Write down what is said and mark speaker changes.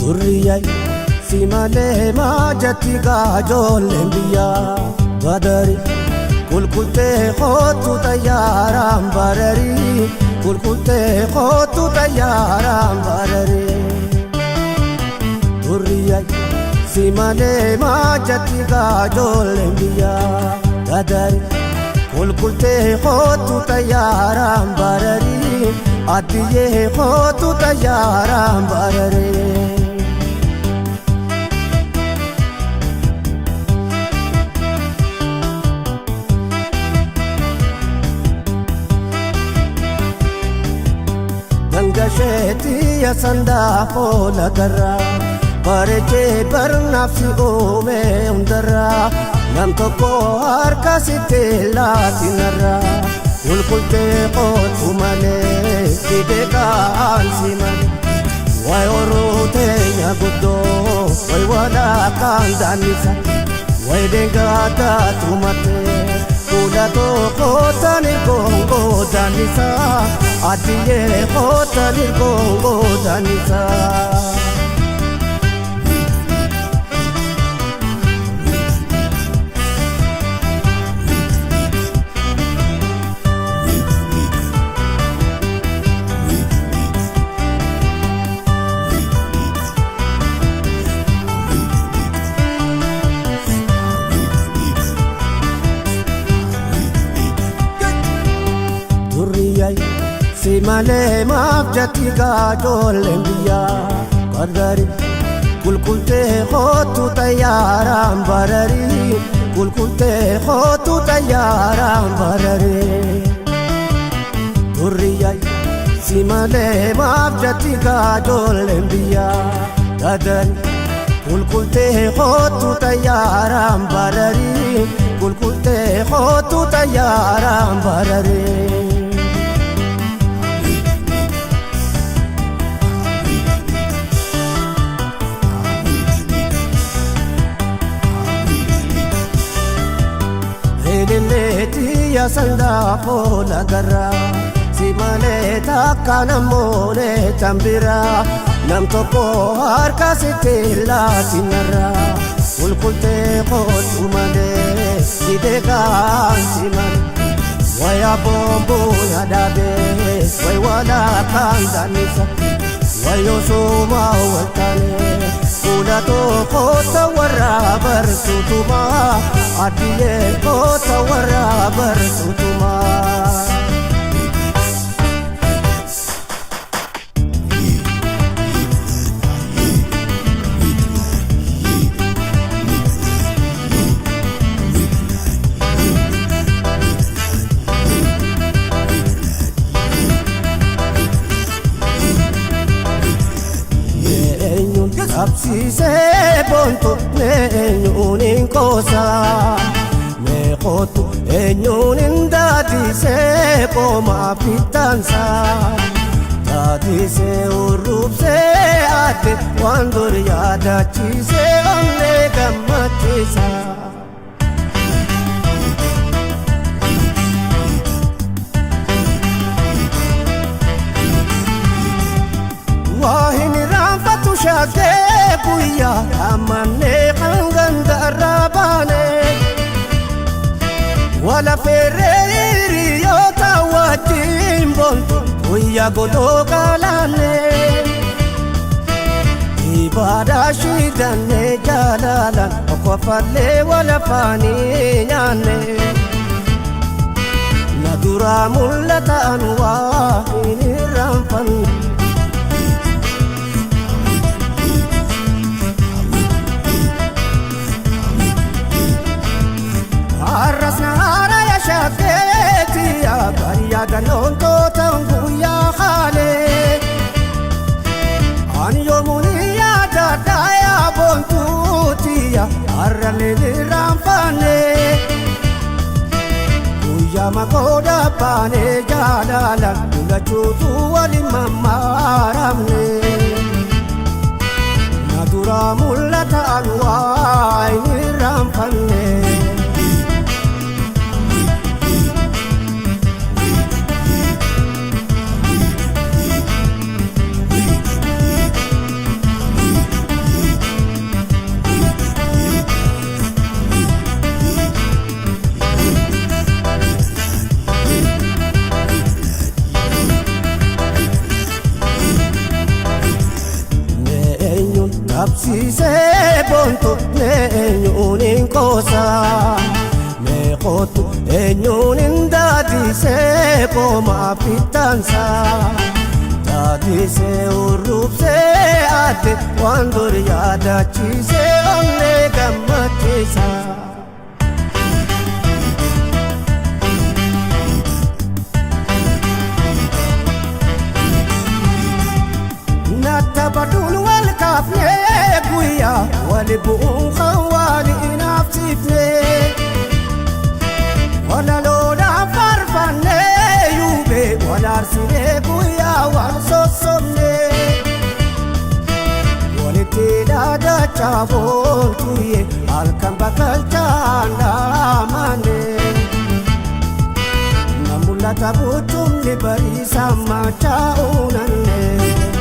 Speaker 1: Durriyyay si malee maajatti gaajoolleen biyyaa badari kulkultee kootu xayyaaraan bararii kulkultee kootu xayyaaraan bararii. Durriyyay si malee maajatti gaajoolleen biyyaa badari kulkultee kootu xayyaaraan bararii addiyyee kootu xayyaaraan bararii. Dangasheetii yasandaa foola garraa bareechee barnaaf si uume hundarraa nam tokko harka sitti laatinarraa kulkultee kootu malee fide kaan si malee waay horuu teenya guddoo waay walakkaan daannisa waay deengaaddaa tumatee fuula tokko tani gongoo daannisa addiyyee kootani gongoo daannisa. Durriyyay si malee maaf jatti gaajoolleen biyyaa gargari kulkultee kootu xayyaaraan bararii kulkultee kootu xayyaaraan bararii. Durriyyay si malee maaf jatti gaajoolleen biyyaa dadari kulkultee kootu xayyaaraan bararii kulkultee kootu xayyaaraan bararii. Heleleeti yasandaa foola garraa si malee takka namoone tambiraa nam tokko harka sitti laatinarraa kulkultee kootu malee fide kaan si malee waya boombuuna dhaabee way walakkaan daannisa wayo sumaa waltaanee fuula tokko ta warra barsuutumaa addiyyee koota warra barsuutumaa. Eenyuun qabsiisee boontu eenyuun hin qoosaa mee kootu eenyuun hin daadisee qoomaa fittaansaa daadisee urruubsee adde waan dur yaadachiisee onnee gammachiisa. Waa hin irraanfatu shaakee guyyaa dhaamannee kan ganda irraa baane. Wala feerree hiriyoota wajjin boontu guyyaa godoo qaalaanne. Ibaadhaa shidannee jaalalaan okkofallee wal afaanii nyaanne. Na duraa mul'atan waa hin irraanfanne. Arras naara yashakeeti bariyaa galoontoota guyyaa haalee. Ani yoomuun yaadadhaa yaa boontuutiya har'allee irraanfanne. Guyyaa makooda baanee jaalala lulachuutu waliin mammaaramne. Na duraa mul'atan waa hin irraanfanne. Dhabsiisee boontu mee eenyuun hin qoosaa? Mee kootu eenyuun hin daadisee qoomaa fittaansaa? Daadisee hurrubsee ate waan dur yaadachiisee onnee gammachiisa. Natta baduun wal kaafnee guyyaa wali bu'uun kan wali inaafsiifnee. Walaloodhaan faarfannee yuubee wal aarsinee guyyaa wal sossobnee. Walitti dhaadachaa boontuyyee halkan bakkalchaan dhaamanee. Na mul'ata buutumni bariisaa machaa uunannee.